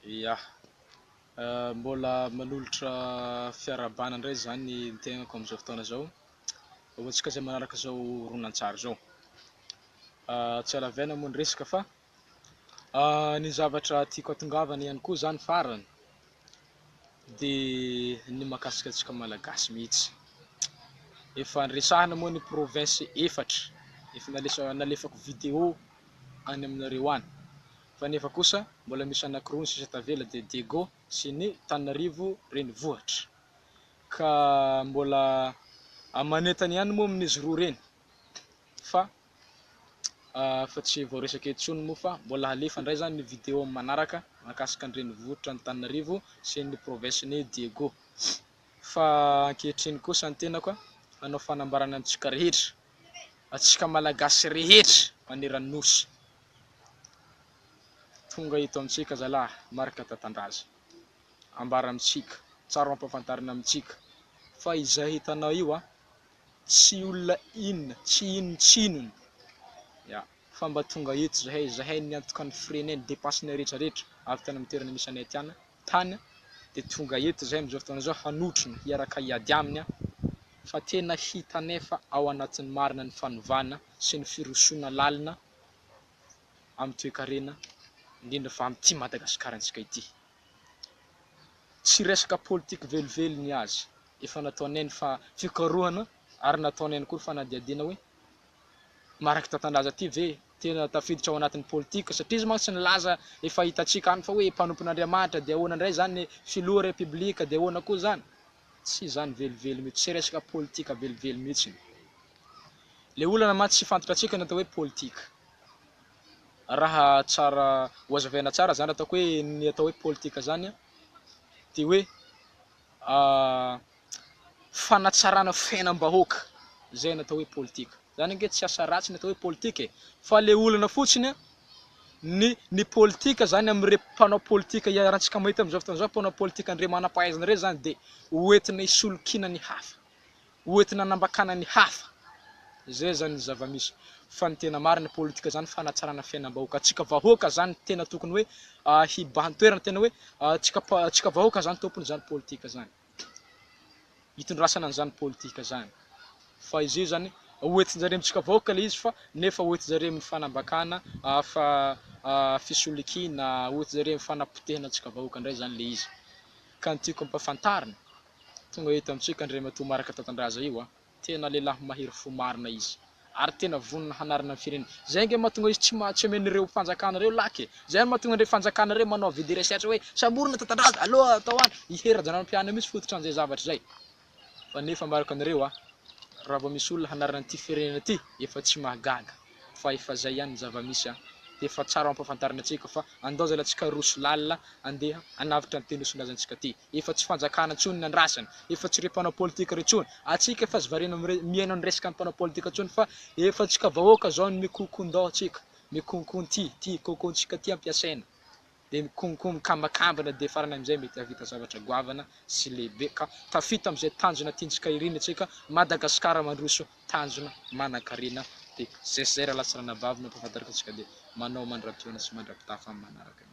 Ya, mbola manolotra fiarahabana indray izany ny tenako amin'izao fotoana izao, ho antsika izay manaraka izao horonantsary izao. Tsy halavaina moa ny resaka fa ny zavatra tiako hatongavana ihany koa izany farany dia ny mahakasika antsika Malagasy mihitsy. Efa niresahana moa ny province efatra, efa nalefako vidéo any aminareo any. Fa nefa kosa mbola misy anakiroa ny sisa tavela dia Diego sy ny Tananarivo renivohitra. Ka mbola aman'entana ihany moa amin'izy roa ireny fa fa tsy voaresaka intsony moa fa mbola halefa indray izany ny vidéo amin'ny manaraka mahakasika ny renivohitra Antananarivo sy ny province-n'i Diego. Fa ankehitriny kosa ny tenako hanao fanambarana amintsika rehetra, antsika Malagasy rehetra maneran'ny Nosy. Tonga eto amintsika zalahy Marc Tatandraza. Ambara amintsika, tsara ampahafantarina amintsika fa izay hitanao io an, tsy olona inona, tsy inon-tsinona, ya, fa mba tonga eto zahay, zahay niantoka ny frais-nay, ny dépenses-nay rehetra rehetra avy tany amin'ny toerana misy anay aty an, tany dia tonga eto zahay amin'izao fotoana izao hanotrona, hiaraka hiady aminy an, fa tena hitanay fa ao anatin'ny marina ny fanovana sy ny firosoana lalina amin'ny toekarena indrindra fa amin'ity Madagasikarantsika ity. Tsy resaka politique velively ny azy, efa nataonay ny fikarohana ary nataonay ihany koa ny fanadihadiana hoe Marc Tatandraza ity ve tena tafiditra ao anatin'ny politique satria izy mantsy nilaza efa hitantsika any fa hoe mpanompon'Andriamanitra dia ahoana indray izany filoha repiblika dia ahoana koa izany? Tsy izany velively mihitsy, tsy resaka politique velively mihitsy. Le olana mantsy tsy fantatratsika ny atao hoe politique. Raha tsara ho azavaina tsara zany ataoko hoe ny atao hoe politique zany dia hoe fanatsarana fiainam-bahoaka, zay ny atao hoe politique. Zany ange tsy asa ratsy ny atao hoe politique e, fa le olana fotsiny ny ny politique zany amin'ireo mpanao politique iarahantsika mahita amin'izao fotoana izao mpanao politique an'ireo manam-pahaizana ireo zany dia hoentina hisolokiana ny hafa. ho entina hanambakana ny hafa. Zay zany ny zava-misy. Fa ny tena marina politika zany fanatsarana fiainam-bahoaka. Antsika vahoaka zany tena tokony hoe hibahan-toerana, tena hoe antsika antsika vahoaka zany tompony zany politika zany. Hitondrasana an'izany politika zany. Fa izy io zany ho entin-jareo amintsika vahoaka le izy fa nefa ho entin-jareo amin'ny fanambakana, fa fisolokiana, ho entin-jareo amin'ny fanapotehana antsika vahoaka indray zany le izy. Ka ny tiako ampahafantarina Tonga eto amintsika Andriamatoa Marc Tatandraza io a! Tena lehilahy mahery fo marina izy. Ary tena vonona hanarina ny firenena. Zay ange mahatonga izy tsy tsy amen'ireo fanjakana ireo laky e! Zay no mahatonga an'ireo fanjakana ireo manao avis de recherche hoe samborina Tatandraza, aleo atao any! I Hery Rajaonarimampianina mihitsy fototra an'izay zavatra izay. Fa nefa ambarako anareo a! Raha vao misy olona hanarina an'ity firenena ity efa tsy mahagaga fa efa zay ihany ny zava-misy a! Dia efa tsara ampahafantarina antsika fa andao zalahy tsika roso lalina andeha hanavotra an'ity nosindrazantsika ty. Efa tsy fanjakana intsony ny andrasana, efa tsy ireo mpanao politika ireo intsony, antsika efa tsy variana mihaino ny resaka ny mpanao politika intsony fa efa antsika vahoaka zao no mikonkon-doha antsika, mikonkon ty, ty konkon-tsika ty ampiasaina, dia mikonkon mikambakambana dia farany amin'izay mety hahavita zavatra goavana sy lehibe ka tafita amin'izay tanjona tiantsika irina antsika, Madagasikara mandroso tanjona manankarena dia zay sy zay rahalahy sy ranabavy no ampahafantariko antsika dia manao mandra-pihaona sy mandra-pitafa amin'ny manaraka.